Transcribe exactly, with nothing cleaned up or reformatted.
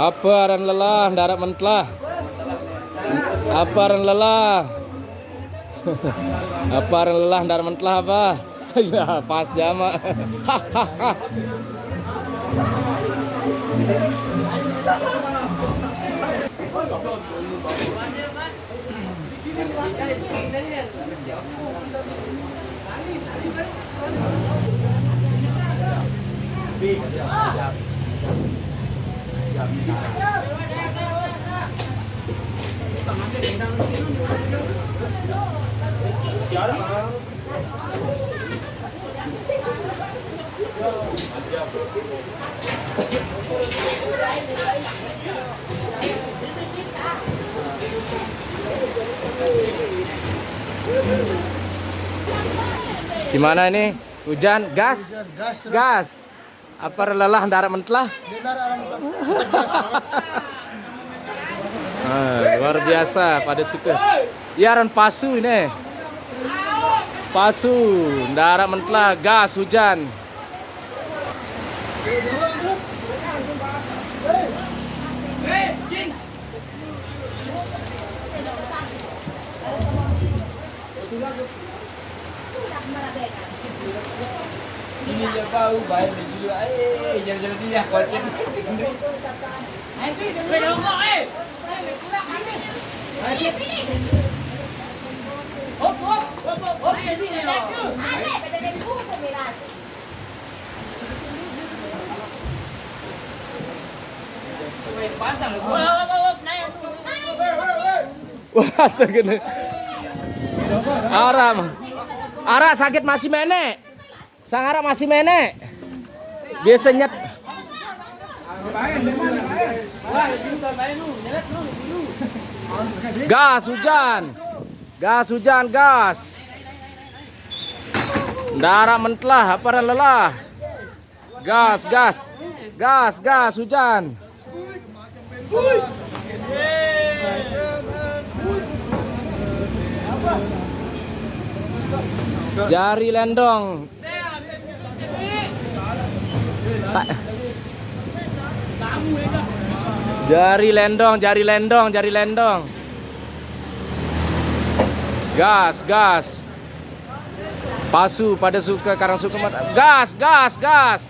Apa aran lelah, ndarat mentlah? Apa aran lelah? Apa aran lelah, ndarat mentlah apa? Ya, pas jama. Gimana ini? Hujan, gas? Hujan, gas terus. Gas. Apa lelah, ndarat mentlah? Dia ndarat orang. Ah, luar biasa, pada suka. Ya, aran pasu ini. Pasu, ndarat mentlah, gas, hujan. Ini dia tahu, baik dia juga. Eh, jalan-jalan dia, kocek. Wah, astaga nih. Aram. Ara, sakit masih menek. Sang Ara masih menek. Biasa nyet. Gas hujan. Gas hujan, gas. Ndarat mentlah, apa aran lelah? Gas, gas. Gas, gas, hujan. Jari lendong. Ta-, jari lendong, jari lendong, jari lendong. Gas, gas. Pasu, pada suka, karang suka, gas, gas, gas.